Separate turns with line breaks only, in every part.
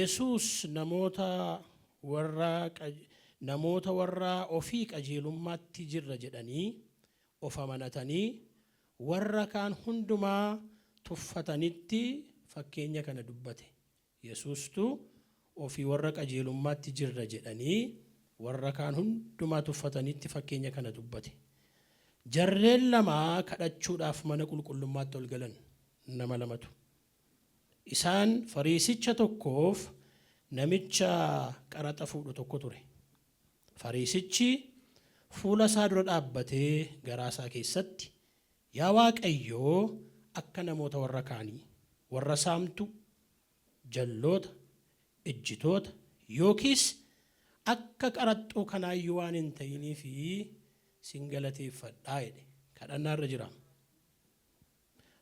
Yesuus namoota warra ofii qajeelummaatti jirra jedhanii of amanatanii warra kaan hundumaa tuffatanitti fakkeenya kana dubbate. Yesuustu ofii warra qajeelummaatti jirra jedhanii warra kaan hundumaa tuffatanitti fakkeenya kana dubbate. Jarreen lama kadhachuudhaaf mana qulqullummaatti ol galan, nama lamatu. Isaan Fariisicha tokkoof namicha qaraxa fuudhu tokko ture. Fariisichi fuula isaa dura dhaabbatee garaa isaa keessatti, Yaa Waaqayyo, akka namoota warra kaanii, warra saamtuu, jalloota, ejjitoota yookiis akka qaraxxuu kanaayyuu waan hin ta'iniif sin galateeffadha jedhe. Kadhannaa irra jira.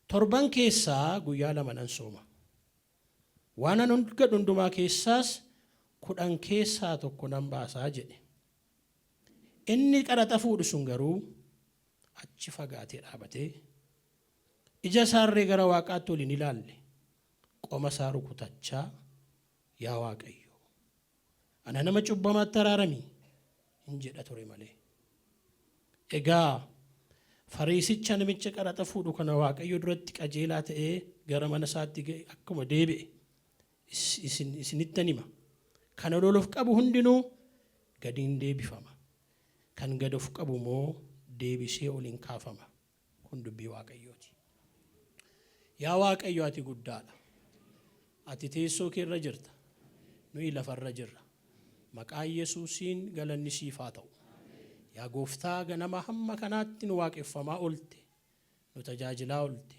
Torban keessaa guyyaa 2 nan sooma. Waanan hojjedhu hundumaa keessaas 10 keessaa tokko nan baasa jedhe. Inni qaraxa fuudhu sun garuu achi fagaatee dhaabatee, ija isaarree gara Waaqaatti ol hin ilaalle, qoma isaa rukutachaa, Yaa Waaqayyo, ana nama cubbamaatti araarami! in jedha ture malee. Egaa Fariisicha namicha qaraxa fuudhu kana Waaqayyo duratti qajeelaa ta'ee gara mana isaatti akkuma deebi'e isinittan hima. Kan ol of qabu hundinuu gadi in deebifama. Kan gad of qabu immoo deebisee ol in kaafama. Kun dubbii Waaqayyooti. Yaa Waaqayyo, ati guddaadha. Ati teessoo kee irra jirta. Nuyi lafarra jirra. Maqaa Yesuusiin galanni siif haa ta'u. Yaa Gooftaa, ganama hamma kanaatti nu waaqeffamaa oolte. Nu tajaajilaa oolte.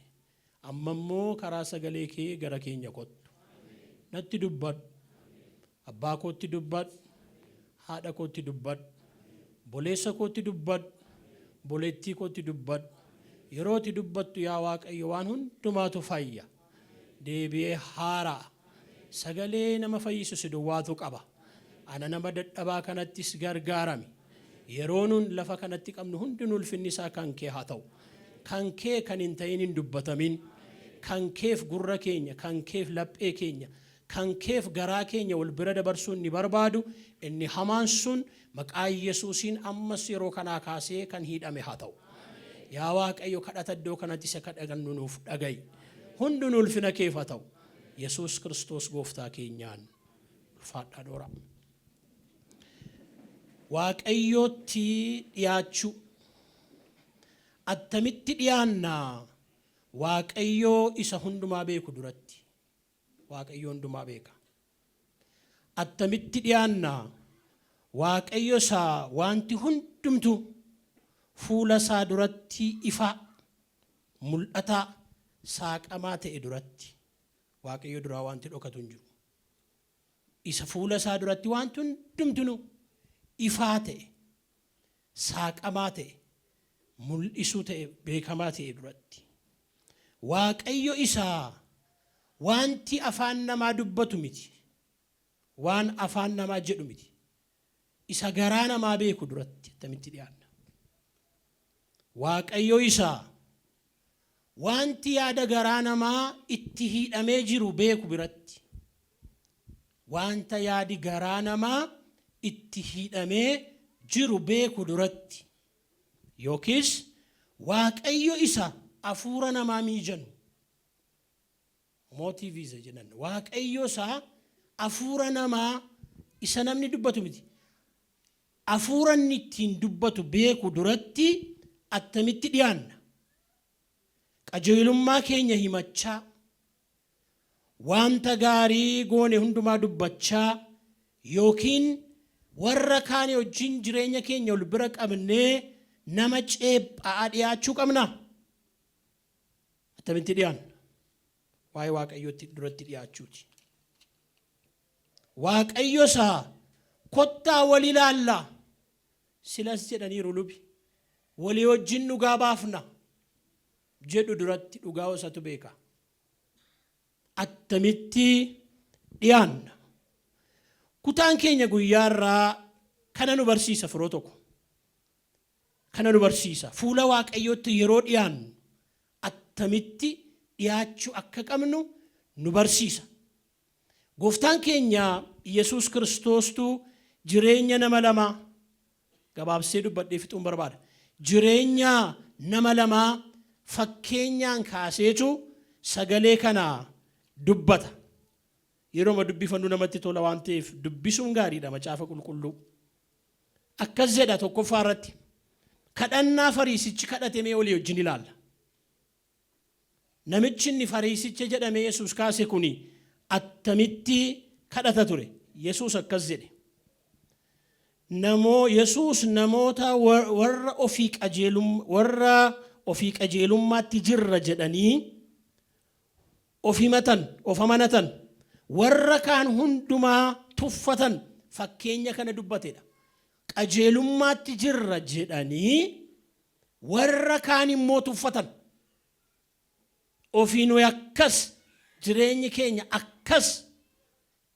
Amma immoo karaa sagalee kee gara keenya kottu. Natti dubbadhu. Abbaa kootti dubbadhu. Haadha kootti dubbadhu. Obboleessa kootti dubbadhu. Obboleettii kootti dubbadhu. Yeroo ati dubbattu, yaa Waaqayyo, waan hundumaatu fayya. Deebi'ee haara'a. Sagalee nama fayyisu si duwwaatu qaba. Ana nama dadhabaa kanattis gargaarami. Yeroo nun lafa kanatti qabnu hundinuu ulfinni isaa kan kee haa ta'u. Kan kee kan hin ta'in hin dubbatamin. Kan keef gurra keenya, kan keef laphee keenya, kan keef garaa keenya wal bira dabarsuu inni barbaadu, inni hamaan sun maqaa Yesuusiin ammas yeroo kanaa kaasee kan hiidhame haa ta'u. Yaa Waaqayyo, kadhata iddoo kanatti isa kadhannu nuuf dhaga'i. Hundinuu ulfina keef haa ta'u. Yesuus Kiristoos gooftaa keenyaan, ulfaadhaa dhoora. Waaqayyootti dhiyaachuu. Attamitti dhiyaannaa? Waaqayyoo isa hundumaa beeku duratti. Waaqayyo hundumaa beeka. Attamitti dhiyaannaa? Waaqayyo isa wanti hundumtu fuula isaa duratti ifaa, mul'ataa, saaqamaa ta'e duratti. Waaqayyo duraa wanti dhokatu hin jiru. Isa fuula isaa duratti wanti hundumtunu ifaa ta'e, saaqamaa ta'e, mul'isuu ta'e, beekamaa ta'e duratti. Waaqayyo isa wanti afaan namaa dubbatu miti, waan afaan namaa jedhu miti, isa garaa namaa beeku duratti attamitti dhiyaanna? Waaqayyo isa wanti yaada garaa namaa itti hiidhamee jiru beeku biratti, wanta yaadi garaa namaa itti hiidhamee jiru beeku duratti, yookiis Waaqayyo isa hafuura namaa miijanu, motive isa jedhan, Waaqayyo isa hafuura namaa, isa namni dubbatu miti, hafuura inni ittiin dubbatu beeku duratti attamitti dhiyaanna? Qajeelummaa keenya himachaa, wanta gaarii goone hundumaa dubbachaa, yookiin warra kaanii wajjin jireenya keenya ol bira qabnee nama ceephaa'aa dhiyaachuu qabna? Attamitti dhiyaanna? Waa'ee Waaqayyootti duratti dhiyaachuuti. Waaqayyo isaa kottaa wal ilaallaa silas jedhaniiru lubi, walii wajjin dhugaa baafna jedhu duratti dhugaa isatu beeka. Attamitti dhiyaanna? Kutaan keenya guyyaa irraa kana nu barsiisa, firoo tokko. Kana nu barsiisa. Fuula Waaqayyootti yeroo dhiyaannu attamitti dhiyaachuu akka qabnu nu barsiisa. Gooftaan keenya Yesuus Kiristoostu jireenya nama lamaa gabaabsee dubbadhee fixuun barbaada. Jireenya nama lamaa fakkeenyaan kaaseetu sagalee kana dubbata. Yeroo dubbifannu namatti tola waan ta'eef dubbisuun gaariidha macaafa qulqulluu. Akkas jedha tokkoffaa irratti. Kadhannaa Fariisichi kadhate mee olii wajjin ilaalla. Namichi inni Fariisicha jedhamee Yesuus kaase kuni attamitti kadhata ture? Yesuus akkas jedhe. Namoo Yesuus namoota warra ofii qajeelummaatti jirra jedhanii of himatan, of amanatan, warra kaan hundumaa tuffatan fakkeenya kana dubbatedha. Qajeelummaatti jirra jedhanii warra kaan immoo tuffatan. Ofii nuyi akkas, jireenyi keenya akkas,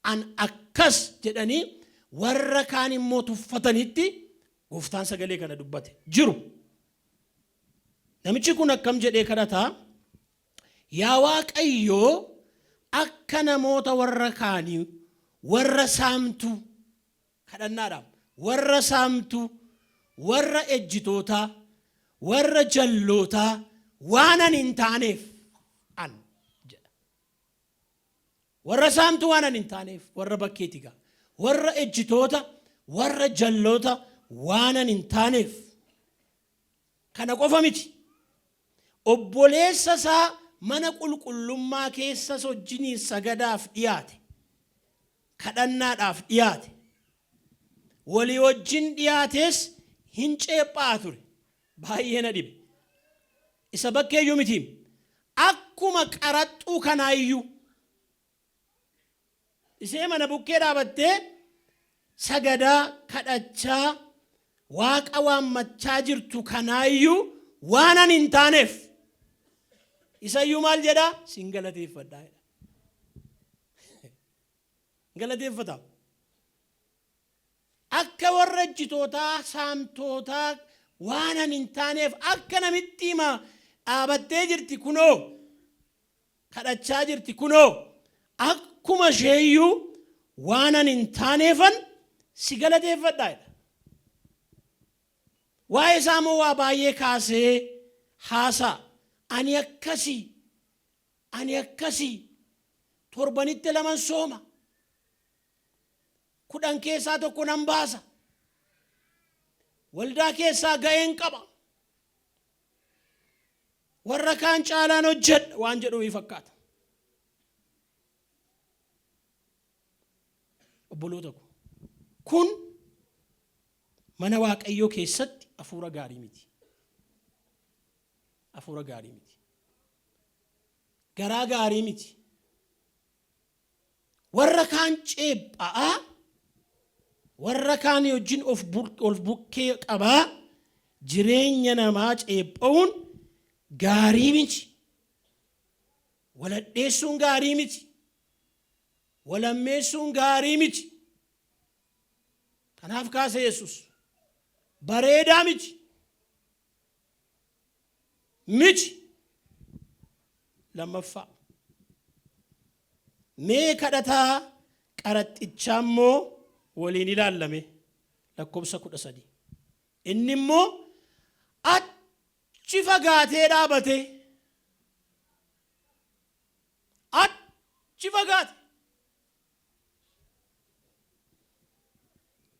an akkas jedhanii warra kaan immoo tuffatanitti gooftaan sagalee kana dubbate jiru. Namichi kun akkam jedhee kadhataa? Yaa Waaqayyoo, akka namoota warra kaanii, warra saamtuu, kadhannaadhaaf, warra saamtuu, warra ejjitootaa, warra jallootaa waan ani hin taaneef an jedha. Warra saamtuu waan ani hin taaneef, warra bakkeeti gaa. Warra ejjitoota, warra jalloota waan ani hin taaneef. Kana qofa miti. Obboleessa isaa mana qulqullummaa keessa wajjiniin sagadaaf dhiyaate. Kadhannaadhaaf dhiyaate. Walii wajjin dhiyaates hin ceephaa ture. Baay'ee na dhibe. Isa bakkeeyyuu miti. Akkuma qaraxxuu kanaayyuu. Ishee mana bukkee dhaabattee sagadaa kadhachaa Waaqa waammachaa jirtu kanaayyuu waan ani hin taaneef. Isayyuu maal jedhaa? Sin galateeffadhaa jedha. Galateeffata. Akka warra ejjitootaa, saamtootaa waan ani hin taaneef, akka namitti hima dhaabattee jirti kunoo, kadhachaa jirti kunoo, akkuma isheeyyuu waan ani hin taaneefan si galateeffadha jedha. Waa'ee isaa immoo waa baay'ee kaasee haasa'a. Ani akkasii, ani akkasii, torbanitti laman sooma. 10 keessaa tokko nan baasa. Waldaa keessaa ga'een qaba. Warra kaan caalaan hojjedha waan jedhu fakkaata. Obboloota ko, kun mana Waaqayyoo keessatti hafuura gaarii miti. Hafuura gaarii miti. Garaa gaarii miti. Warra kaan ceepha'aa, warra kaan wajjin of bukkee qabaa jireenya namaa ceepha'uun gaarii miti. Waladheessuun gaarii miti. Walammeessuun gaarii miti. Kanaaf kaase Yesus. Bareedaa miti. Miti. Lammaffaa. Mee kadhataa qaraxxichaa immoo waliin ilaallame, lakkoofsa 13. Inni immoo achi fagaatee dhaabate. Achi fagaate.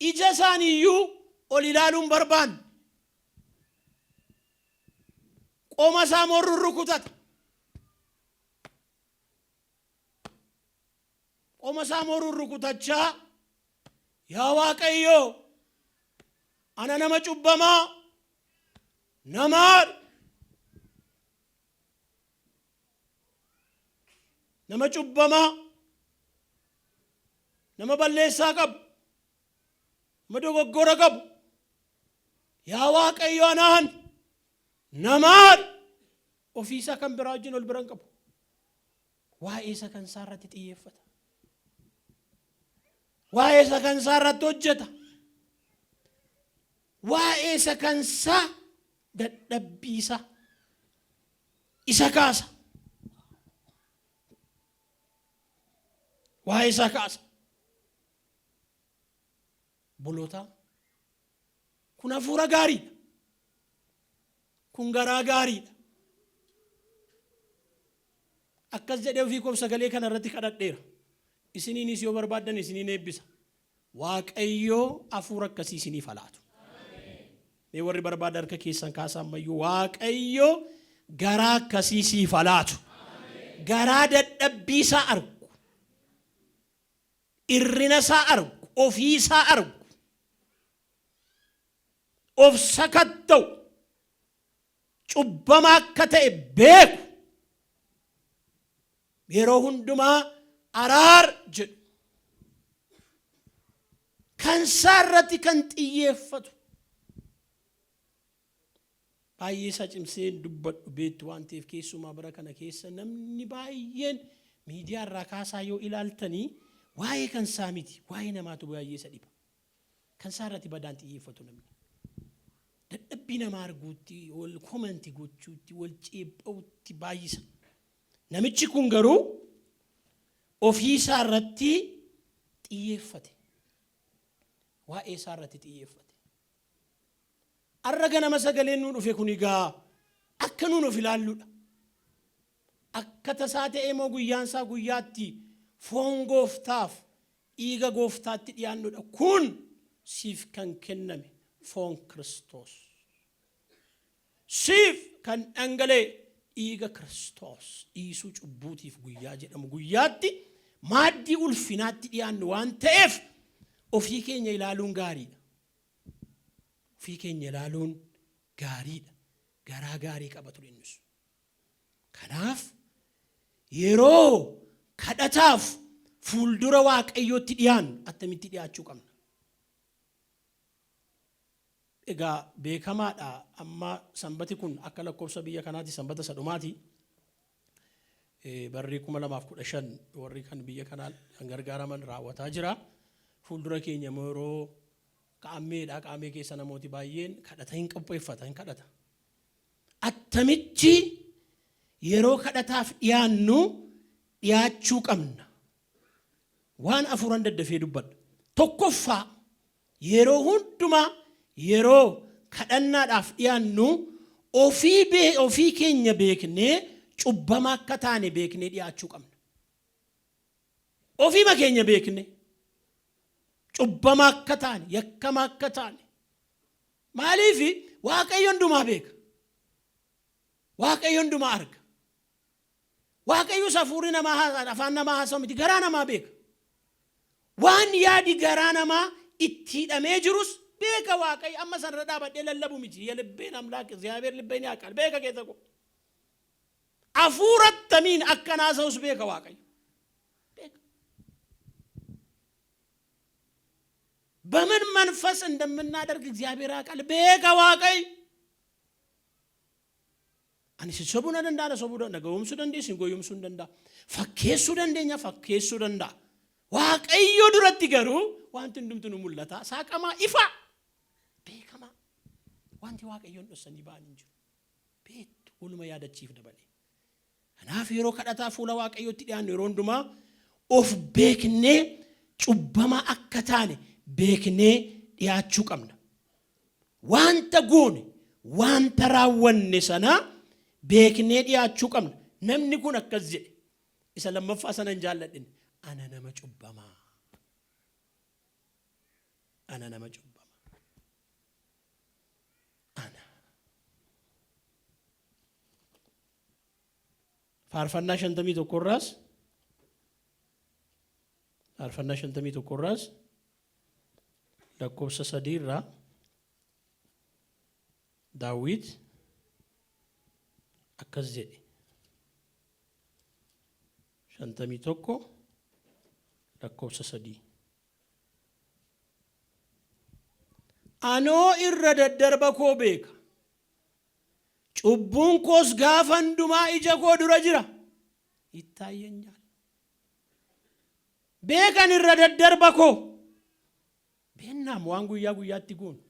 Ija isaaniiyyuu ol ilaaluu hin barbaanne. Qoma isaa immoo rurrukutata. Qoma isaa immoo rurrukutachaa, yaa Waaqayyoo, ana nama cubbamaa namaa, nama cubbamaa, nama balleessaa qabu, nama dogoggora qabu, yaa Waaqayyo anaan namaa. Ofiisaa kan biraa wajjin ol bira hin qabu. Waa'ee isa kan isaa irratti xiyyeeffata. Waa'ee isa kan isaa irratti hojjeta. Waa'ee isa kan isaa dadhabbii isaa isa kaasa. Waa'ee isaa kaasa. Obboloota, kun hafuura gaariidha. Kun garaa gaariidha. Akkas jedhee ofii koof sagalee kana irratti kadhadheera. Isiniinis yoo barbaaddan isiniin eebbisa. Waaqayyoo hafuura akkasii isiniif haa laatu. Mee warri barbaadan harka keessan kaasaa ammayyuu. Waaqayyo garaa akkasii siif haa laatu. Garaa dadhabbii isaa argu. Irrina isaa argu. Ofii isaa argu. Of sakatta'u. Cubbama akka ta'e beeku. Yeroo hundumaa araar jedhu. Kan isaa irratti kan xiyyeeffatu. Baay'ee isaa cimsee dubbadhu beektu waan ta'eef, keessumaa bara kana keessa namni baay'een miidiyaa irraa kaasaa yoo ilaaltanii, waa'ee kan isaa miti, waa'ee namaatu baay'ee isa dhiba. Kan isaa irratti badaan xiyyeeffatu namni. Dadhabbii namaa arguutti, wal comment gochuutti, wal ceepha'utti baay'isa. Namichi kun garuu ofii isaa irratti xiyyeeffate. Waa'ee isaa irratti xiyyeeffate. Arra ganama sagaleen nuu dhufe kun egaa akka nuun of ilaalludha. Akka tasaa ta'ee moo guyyaan isaa guyyaatti foon gooftaaf dhiiga gooftaatti dhiyaannudha. Kun siif kan kenname foon Kiristoos. Siif kan dhangala'e dhiiga Kiristoos dhiisuu cubbuutiif guyyaa jedhamu guyyaatti maaddii ulfinaatti dhiyaannu waan ta'eef, ofii keenya ilaaluun gaariidha. Ofii keenya ilaaluun gaariidha. Garaa gaarii qaba ture innis. Kanaaf yeroo kadhataaf fuuldura Waaqayyootti dhiyaannu attamitti dhiyaachuu qabna? Egaa beekamaadha, amma sanbati kun akka lakkoofsa biyya kanaatti sanbata isa dhumaati. Barri 2015 warri kan biyya kanaa kan gargaaraman raawwataa jira. Fuuldura keenya immoo yeroo qaammeedha. Qaammee keessa namooti baay'een kadhata hin qopheeffata, hin kadhata. Attamitti yeroo kadhataaf dhiyaannu dhiyaachuu qabna? Waan afuran daddafee dubbadha. Tokkoffaa, yeroo hundumaa yeroo kadhannaadhaaf dhiyaannu ofii keenya beeknee, cubbama akka taane beeknee dhiyaachuu qabna. Ofiima keenya beekne cubbama akka taane, yakkama akka taane. Maaliif? Waaqayyo hundumaa beeka. Waaqayyo hundumaa arga. Waaqayyos hafuurri namaa, afaan namaa haasa'u miti, garaa namaa beeka. Waan yaadi garaa namaa itti hidhamee jirus beeka Waaqayyo. Amma sanarra dhaabadhee lallabu miti. የልቤን አምላክ እግዚአብሔር ልቤን ያውቃል. Beeka keessa koo. Hafuura attamiin akkan haasa'us beeka Waaqayyo. Beeka. በምን መንፈስ እንደምናደርግ እግዚአብሔር ያውቃል. Beeka Waaqayyo. Ani si sobuu na danda'a, na sobuu danda'a, gowwoomsuu dandeessu, hin gowwoomsuu hin danda'a. Fakkeessuu dandeenya, fakkeessuu danda'a. Waaqayyo duratti garuu wanti hundumtu nu mul'ata. Saaqamaa ifa. Beekamaa. Wanti Waaqayyoon dhossanii ba'an hin jiru. Beektu, waluma yaadachiif dabale. Kanaaf yeroo kadhataa fuula Waaqayyootti dhiyaannu yeroo hundumaa of beeknee, cubbamaa akka taane beeknee dhiyaachuu qabna. Wanta goone, wanta raawwanne sana beeknee dhiyaachuu qabna. Namni kun akkas jedhe. Isa lammaffaa sana hin jaalladhin. Ana nama cubbamaa. Ana nama cubbamaa. Ana. Faarfannaa 51 irraas, Faarfannaa 51 irraas lakkoofsa 3 irraa Daawit akkas jedhe. 51 lakkoofsa 3. Anoo irra daddarba koo beeka. Cubbuun koos gaafa hundumaa ija koo dura jira. ይታየኛል. Beekan irra daddarba koo. Beennaam waan guyyaa guyyaatti goonu.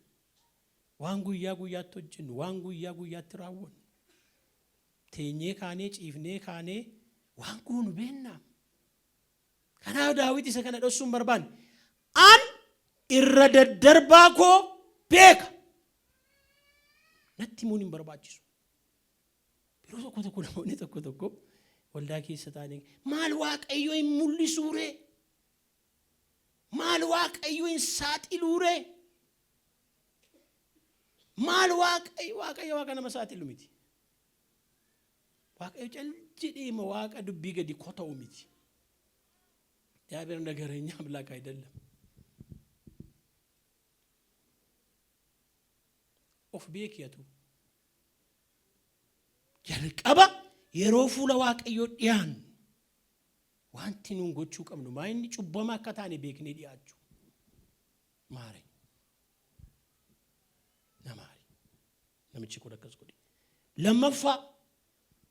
Waan guyyaa guyyaatti hojjennu. Waan guyyaa guyyaatti raawwannu. Teenyee kaanee, ciifnee kaanee waan goonu beennaam. Kanaaf Daawit isa kana dhoksuu hin barbaanne. An irra daddarbaa koo beeka. Natti himuun hin barbaachisu. Yeroo tokko tokko namoonni tokko tokko waldaa keessa taa'anii maal Waaqayyo hin mul'isuuree? Maal Waaqayyo hin saaxiluuree? Maal Waaqayyo Waaqayyo Waaqa nama saaxilu miti. Waaqayyo cal jedheema Waaqa dubbii gadi kota'u miti. እግዚአብሔር ነገረኛ አምላክ አይደለም። Of beeki atu. Jalqaba yeroo fuula Waaqayyoo dhiyaannu wanti nuun gochuu qabnu maa inni cubbama akka taane beeknee dhiyaachuu. Maare. Na maari. Namichi kun akkas godhe. Lammaffaa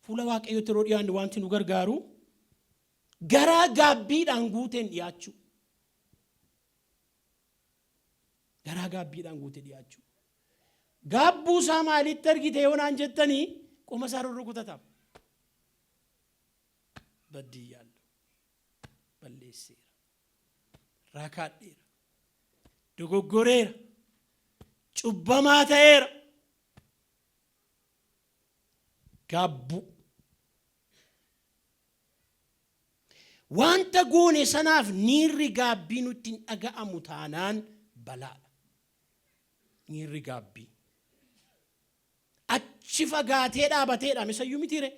fuula Waaqayyootti yeroo dhiyaannu wanti nu gargaaru garaa gaabbiidhaan guuteen dhiyaachuu. Garaa gaabbiidhaan guute dhiyaachuu. Gaabbuu isaa maalitti argite yoo naan jettanii qoma isaa rurrukutata. Baddiyyaalloo. Balleesseera. Raakaadheera. Dogoggoreera. Cubbamaa ta'eera. Gaabbuu. Wanta goone sanaaf miirri gaabbii nutti hin dhaga'amu taanaan balaadha. Miirri gaabbii. Achi fagaatee dhaabateedha. Misayyuu mitiire.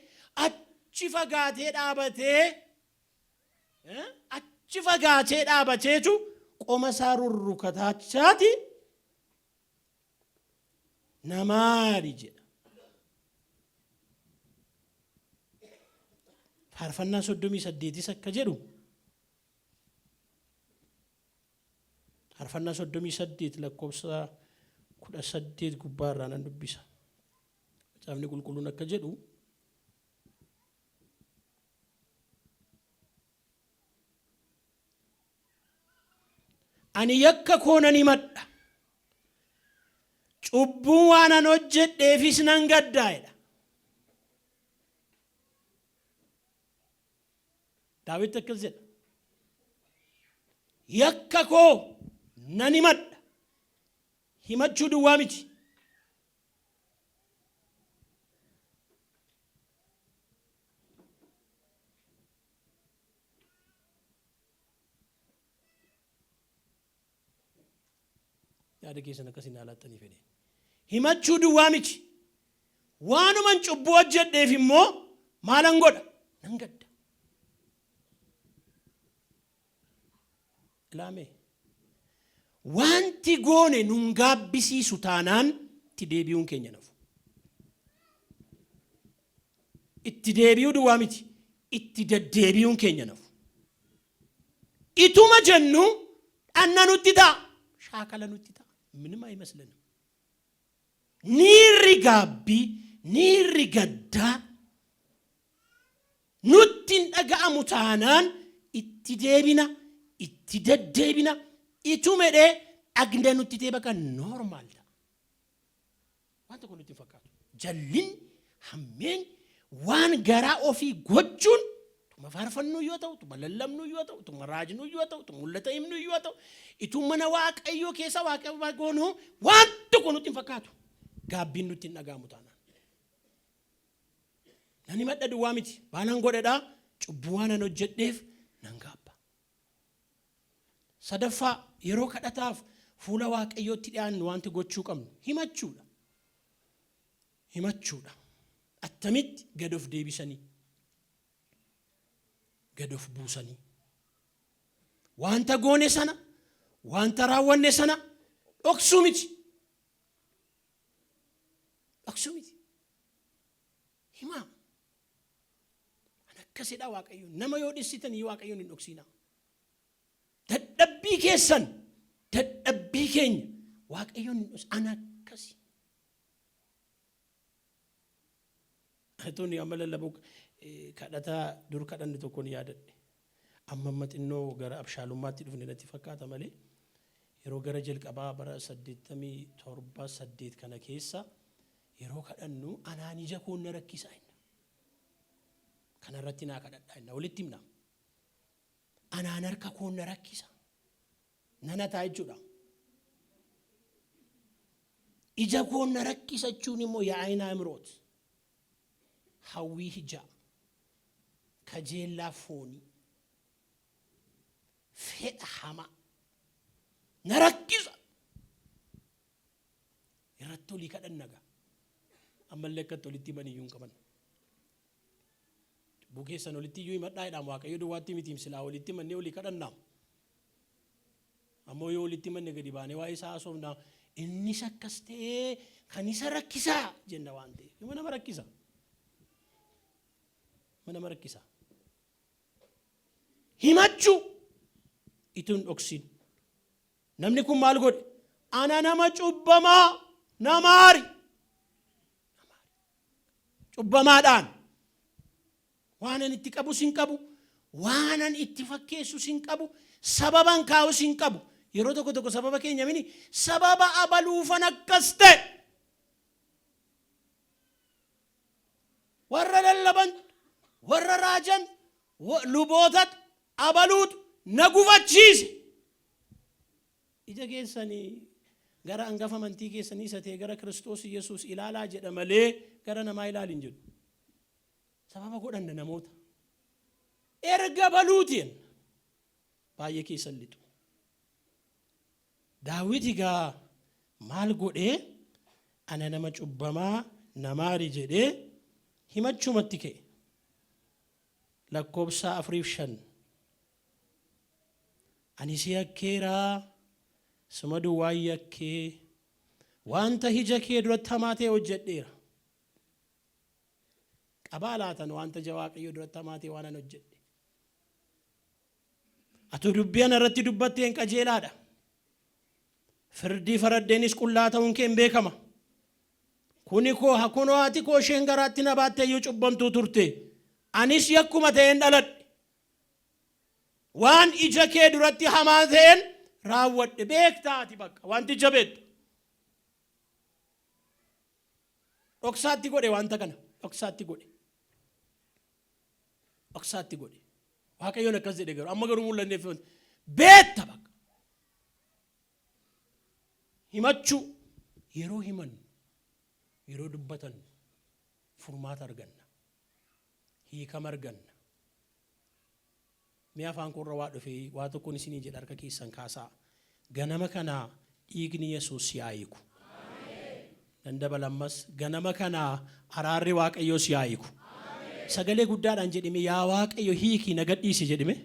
Achi fagaatee dhaabatee achi fagaatee dhaabateetu qoma isaa rurrukataachaati namaari jedha. Faarfannaa 38s akka jedhu Faarfannaa 38 lakkoofsa 18 gubbaa irraa nan dubbisa. Macaafni qulqulluun akka jedhu ani yakka koo nan himadha. Cubbuu waan an hojjedheefis nan gaddaa jedha. Daawit akkas jedha. Yakka koo nan himadha. Himachuu duwwaa miti. Yaada keessan akkas hin haalaattanii fedhe. Himachuu duwwaa miti. Waanuman cubbuu hojjedheef immoo maalan godha? Nan gadda. Ilaamee. Wanti goone nun gaabbisiisu taanaan itti deebi'uun keenya nafu. Itti deebi'uu duwwaa miti. Itti deddeebi'uun keenya nafu. Ituma jennu dhanna nutti ta'a. Shaakala nutti ta'a. ምንም አይመስለንም. Miirri gaabbii, miirri gaddaa nutti hin dhaga'amu taanaan itti deebina, itti deddeebina, itumedhee dhagna nutti ta'e bakka normal ta'a. Waan tokko nutti hin fakkaatu. Jallin, hammeen, waan garaa ofii gochuun tuma faarfannuu yoo ta'u, tuma lallabnuu yoo ta'u, tuma raajnuu yoo ta'u, tuma mul'ata himnuu yoo ta'u, ituu mana Waaqayyoo keessa Waaqayyo goonuu waan tokko nutti hin fakkaatu. Gaabbiin nutti hin dhaga'amu taanaan. Nan himadha duwwaa miti. Waanan godhedhaa cubbuu waanan hojjedheef nan gaabba. Sadaffaa yeroo kadhataaf fuula Waaqayyootti dhiyaannu wanti gochuu qabnu himachuudha. Himachuudha. Attamitti gad of deebisanii gad of buusanii wanta goone sana wanta raawwanne sana dhoksuu miti. Dhoksuu miti. Himaa. An akkasidha Waaqayyo. Nama yoo dhissitanii Waaqayyoon hin dhoksinaa. Dadhabbii keessan dadhabbii keenya Waaqayyoon hin dhoksin. An akkasi. Tuni amma lallabuu kadhata dur kadhanne tokkoon yaadadhe. Amma amma xinnoo gara abshaalummaatti dhufne natti fakkaata malee yeroo gara jalqabaa bara 87 8 kana keessa yeroo kadhannu anaan ija koon na rakkisaa inna. Kanarratti naa kadhadhaa inna walitti himna. Anaan harka koon na rakkisa. Nana ta'a jechuudha. Ija koon na rakkisa jechuun immoo yaa'ina imroot. Hawwii hijaa. Kajeellaa foonii. Fedha hamaa. Na rakkisa. Irratti olii kadhanna gaa. Ammallee akkatti olitti himan iyyuu hin qaban. Cubbuu keessan olitti iyyuu himadhaa jedhaam. Waaqayyo duwwaatti mitiim silaa olitti himannee olii kadhannaam. Ammoo yoo olitti himanne gadi baanee waa'ee isaa haasofnaa, innis akkas ta'ee kan isa rakkisaa jenna waan ta'eef. Hima nama rakkisa. Hima nama rakkisa. Himachuu ituu hin dhoksin. Namni kun maal godhe? Ana nama cubbamaa na maari. Cubbamaadhaan waanan itti qabus hin qabu, waanan itti fakkeessus hin qabu, sababan kaa'us hin qabu. Yeroo tokko tokko sababa keenya mini sababa abaluufan akkas ta'e. Warra lallaban, warra raajan, lubootatu, abaluutu na gufachiise. Ija keessanii gara angafa amantii keessanii isa ta'e gara Kiristoos Yesuus ilaalaa jedha malee gara namaa ilaali hin jedhu. Sababa godhanna namoota. Erga baluutiin baay'ee keessan lixu. Daawit egaa maal godhee? Ana nama cubbamaa na maari jedhee himachuumatti ka'e. Lakkoobsa 4 fi 5. Ani si yakkeera, suma duwwaan yakkee, wanta ija kee duratti hamaa ta'e hojjedheera. Qabaa laatan wanta ija Waaqayyoo duratti hamaa ta'e waanan hojjedhe? Atu dubbii ana irratti dubbatteen qajeelaadha. Firdii faraddeenis qullaa ta'uun kee hin beekama. Kuni koo kunoo haati koo isheen garaatti na baatte iyyuu cubbamtuu turte. Anis yakkuma ta'een dhaladhe. Waan ija kee duratti hamaa ta'een raawwadhe. Beektaa ati bakka wanticha beektu. Dhoksaatti godhe wanta kana. Dhoksaatti godhe. Dhoksaatti godhe. Waaqayyoon akkas jedhe garuu amma garuu mul'anneef beekta bakka. Himachuu yeroo himannu, yeroo dubbatannu furmaata arganna. Hiikama arganna. Mee afaan koorra waa dhufee waa tokkoon isinii jedha, harka keessan kaasaa. Ganama kana dhiigni Yesuus si haa hiiku. Nan dabala ammas, ganama kana araarri Waaqayyoo si haa hiiku. Sagalee guddaadhaan jedhime, "Yaa Waaqayyo hiikii na gadhiisi" jedhime.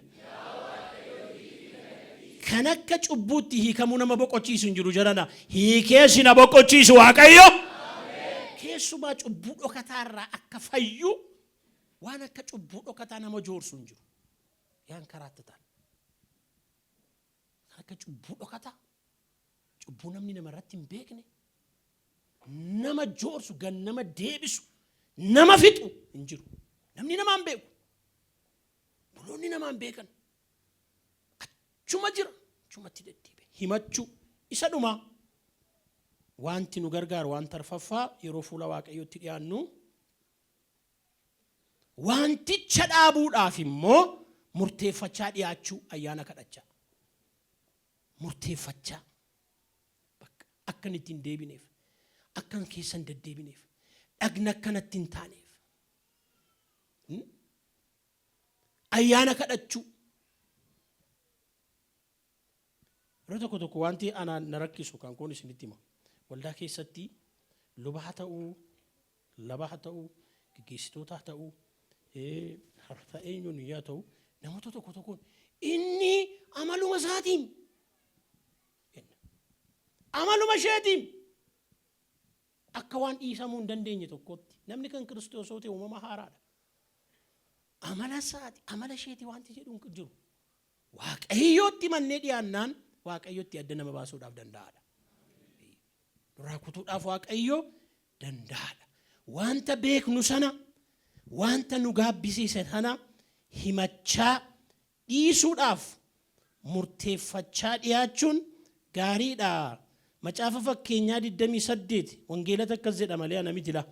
Kan akka cubbuutti hiikamuu nama boqochiisu hin jiru jarana. Hiikee si na boqochiisu Waaqayyo. Keessumaa cubbuu dhokataarraa akka fayyu, waan akka cubbuu dhokataa nama joorsu hin jiru. Yaan karaatti ta'an. Kan akka cubbuu dhokataa, cubbuu namni namarratti hin beekne, nama joorsu, gan nama deebisu, nama fixu hin jiru. Namni namaan beeku. Buloonni namaan beekan. Achuma jira. Achumatti deddeebi'a. Himachuu isa dhumaa. Wanti nu gargaaru waan tarfaffaa, yeroo fuula Waaqayyootti dhiyaannu wanticha dhaabuudhaaf immoo murteeffachaa dhiyaachuu, ayyaana kadhachaa. Murteeffachaa. Bakka akka inni ittiin deebineef, akka hin keessa hin deddeebineef, dhagna akkanatti hin taaneef. Ayyaana kadhachuu. Yeroo tokko tokko wanti anaan na rakkisu kan koon isinitti hima. Waldaa keessatti luba haa ta'uu, laba haa ta'uu, gaggeessitoota haa ta'uu, harka eenyuun yaa ta'u, namoota tokko tokkoon inni amaluma isaatiin jenna. Amaluma isheetiin akka waan dhiisamuu hin dandeenye tokkotti. Namni kan Kiristoos yoo ta'e uumama haaraadha. Amala isaati, amala isheeti wanti jedhu hin jiru. Waaqayyootti mannee dhiyaannaan Waaqayyotti adda nama baasuudhaaf danda'aadha. Duraa kutuudhaaf Waaqayyo danda'aadha. Wanta beeknu sana, wanta nu gaabbisiise sana himachaa dhiisuudhaaf murteeffachaa dhiyaachuun gaariidha. Macaafa Fakkeenyaa 28, wangeelata akkas jedha malee ana miti la.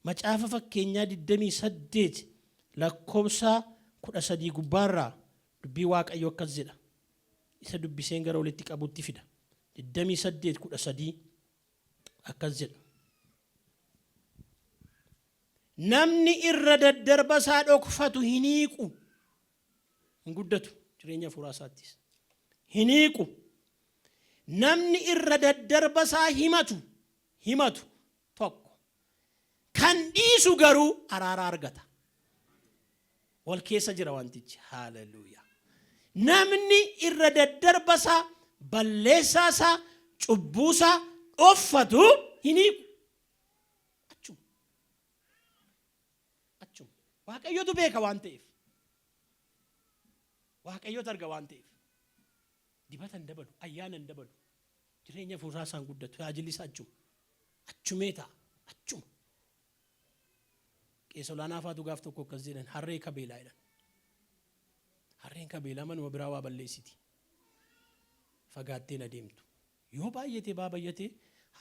Macaafa Fakkeenyaa 28 lakkoobsa 13 gubbaarraa. Dubbii Waaqayyoo akkas jedha. Isa dubbiseen gara walitti qabutti fida. 28:13 akkas jedha. Namni irra daddarba isaa dhokfatu hin hiiqu. Hin guddatu jireenya hafuuraa isaattis. Hin hiiqu. Namni irra daddarba isaa himatu tokko. Kan dhiisu garuu araara argata. Wal keessa jira wantichi. Haaleluyyaa. Namni irra daddarba isaa, balleessaa isaa, cubbuu isaa dhoffatu hin hiiku. Achuma. Achuma. Waaqayyotu beeka waan ta'eef. Waaqayyotu arga waan ta'eef. Dibata hin dabalu, ayyaana hin dabalu. Jireenya hafuuraa isaan guddatu, tajaajilli isaa achuma. Achumee ta'a. Achuma. Qeessa olaanaa faatu gaaf tokko akkas jedhan, harree kabeelaa jedhan. Harreen kabeelaa manuma biraa waa balleessiti. Fagaatteen adeemtu. Yoo baay'ate baa baay'ate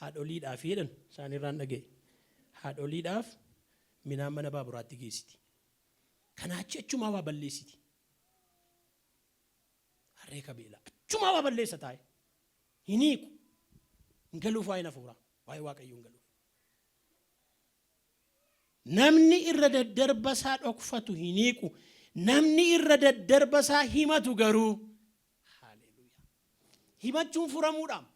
haadholiidhaaf jedhan isaanirraan dhaga'e. Haadholiidhaaf midhaan mana baaburaatti geessiti. Kanaa achi achumaa waa balleessiti. Harree kabeelaa achumaa waa balleessa taa'e. Hin hiiku. Hin galuuf waa'een hafuuraa. Waa'ee Waaqayyoo hin galuuf. Namni irra daddarba isaa dhokfatu hin hiiku. Namni irra daddarba isaa himatu garuu. Haleluuyaa. Himachuun furamuudhaam.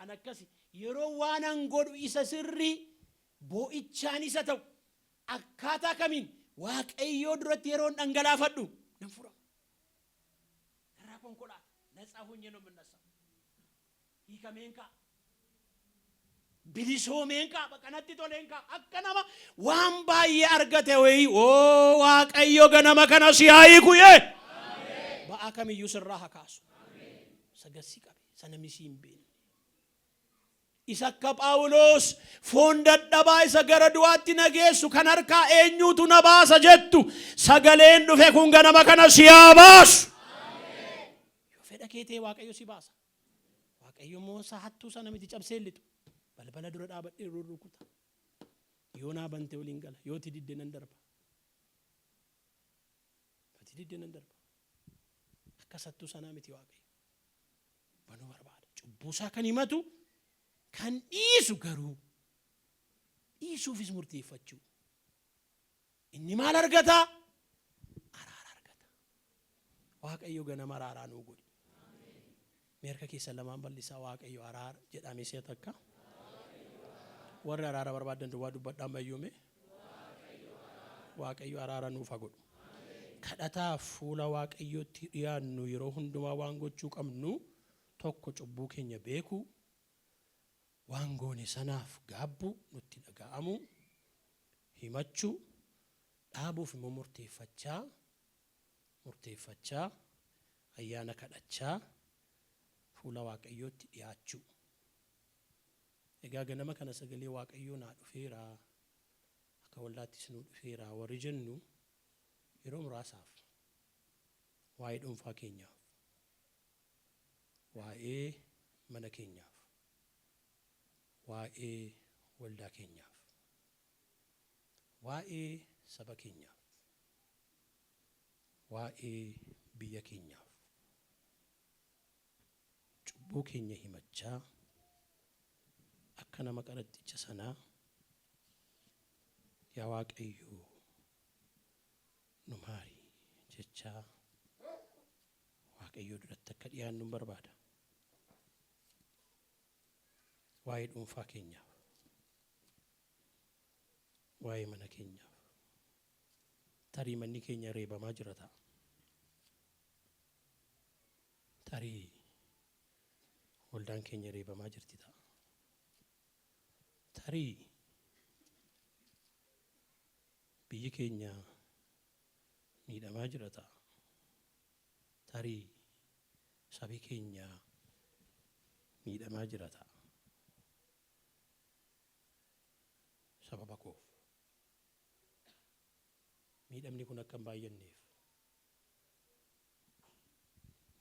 An akkasi yeroo waan an godhu isa sirrii boo'ichaan isa ta'u akkaataa kamiin Waaqayyoo duratti yeroon dhangalaafadhu nan furama. Narraa konkolaata. ነፃ ሆኜ ነው የምነሳው። Hiikameen ka'a. Bilisoomeen ka'a. Bakka natti toleen ka'a. Akka nama waan baay'ee argate wayii, oo Waaqayyo ganama kana si haa hiiku yee. Ba'aa kamiyyuu sirraa haa kaasu. Sagassi qabe sana misii hin beekne. Isa akka Phaawulos foon dadhabaa isa gara du'aatti na geessu kan harkaa eenyuutu na baasa jettu, sagaleen dhufe kun ganama kana si haa baasu. Yoo fedha kee ta'e Waaqayyo si baasa. Waaqayyo immoo isaa hattuu sana miti, cabsee lixu. Balbala dura dhaabadhee rurrukuta. Yoo naa bante waliin gala. Yoo ti didde nan darba. Yoo ti didde nan darba. Akka hattuu sanaa miti Waaqayyo. Banuu barbaada. Cubbuusaa kan himatu, kan dhiisu garuu, dhiisuufis murteeffachuu. Inni maal argata? Araara argata. Waaqayyo ganama araaraa nuu godhi. Mee harka keessan lamaan bal'isaa, Waaqayyo araara jedhame si'a takka. Warri araara barbaadan duwwaa dubbadhaan bayyoome. Waaqayyo araara nuuf haa godhu. Kadhataaf fuula Waaqayyootti dhiyaannu yeroo hundumaa waan gochuu qabnu tokko, cubbuu keenya beekuu, waan goone sanaaf gaabbuu nutti dhaga'amu, himachuu, dhaabuuf immoo murteeffachaa murteeffachaa, ayyaana kadhachaa fuula Waaqayyootti dhiyaachuu. Egaa ganama kana sagalee Waaqayyoo naa dhufeera, akka waldaattis nuu dhufeera warri jennu, yeroo muraasaaf waa'ee dhuunfaa keenyaaf, waa'ee mana keenyaaf, waa'ee waldaa keenyaaf, waa'ee saba keenyaaf, waa'ee biyya keenyaaf cubbuu keenya himachaa, akka nama qaraxxicha sanaa, yaa Waaqayyo nu maari jechaa Waaqayyoo duratti akka dhiyaannu barbaada. Waa'ee dhuunfaa keenyaaf, waa'ee mana keenyaaf, tarii manni keenya reebamaa jira ta'a. Tarii waldaan keenya reebamaa jirti ta'a. Tarii biyyi keenya miidhamaa jira ta'a. Tarii sabi keenya miidhamaa jira ta'a. Sababa koof. Miidhamni kun akka hin baay'anneef.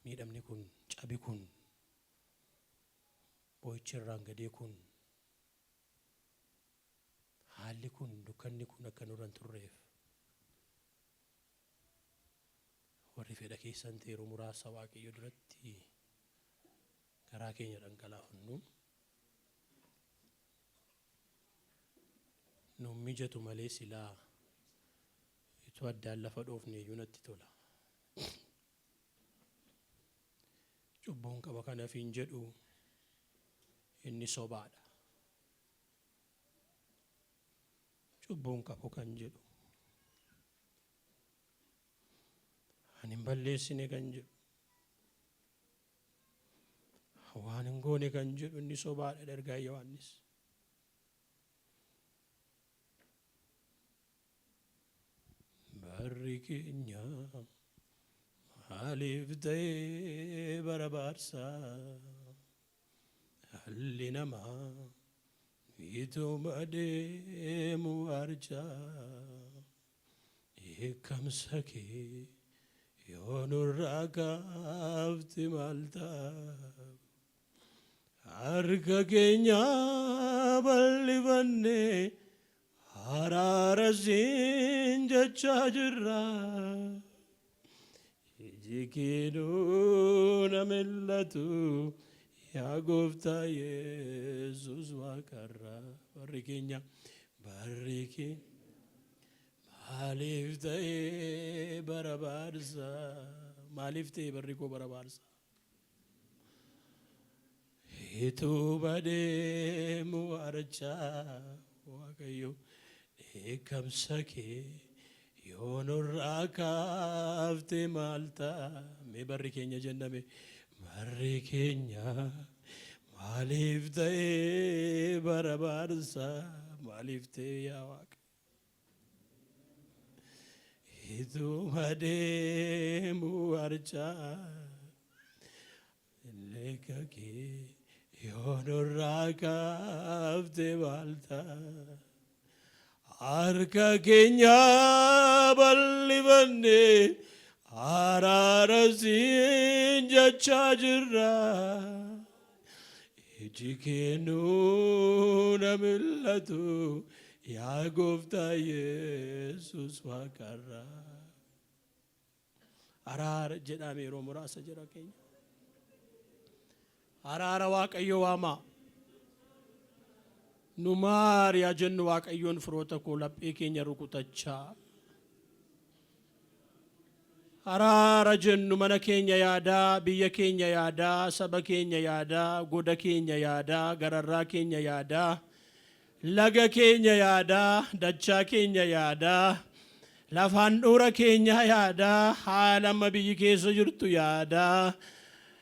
Miidhamni kun, cabi kun, boo'ichi irraan gadee kun, haalli kun, dukkanni kun akka nurra hin turreef. Warri fedha keessan ta'e yeroo muraasa Waaqayyo duratti garaa keenya dhangalaafannu. Nuun mijatu malee silaa utuu addaan lafa dhoofne iyyuu natti tola. Cubbuun qaba kanaaf hin jedhu, inni sobaadha. Cubbuun qabu kan jedhu. Ani hin balleessine kan jedhu. Waan hin goone kan jedhu inni sobaadha ergaa Yohaannis. Barri keenya maaliif ta'ee bara baarsaa? Dhalli namaa ituma deemu arjaa. Dheekkamsa kee yoo nurraa kaafte maal ta'a? Harka keenya bal'ifannee araara siin jechaa jirra. Iji kee nuun haa mil'atu yaa gooftaa Yesuus waaqarraa. Barri keenya barri keenya maaliif ta'ee bara baarsaa? Maaliif ta'e barri koo bara baarsaa? Ituu badeemu arjaa Waaqayyo, dheekkamsa kee yoo nurraa kaafte maal ta'a? Mee barri keenya jenname, barri keenya maaliif ta'ee bara baarsaa? Maaliif ta'e yaa Waaqa? Ituma deemu arjaa Leeka kee yoo nurraa kaafte maal ta'a? Harka keenya bal'ifanne araara siin jechaa jirra. Iji kee nuun haa mil'atu yaa gooftaa Yesuus waaqarraa. Araara jedhame yeroo muraasa jira keenya. Araara Waaqayyo waamaa. Nu maari haa jennu Waaqayyoon, firoota koo, laphee keenya rukutachaa. Araara jennu, mana keenya yaadaa, biyya keenya yaadaa, saba keenya yaadaa, goda keenya yaadaa, gararraa keenya yaadaa, laga keenya yaadaa, dachaa keenya yaadaa, lafa handhuura keenyaa yaadaa, haala amma biyyi keessa jirtu yaadaa.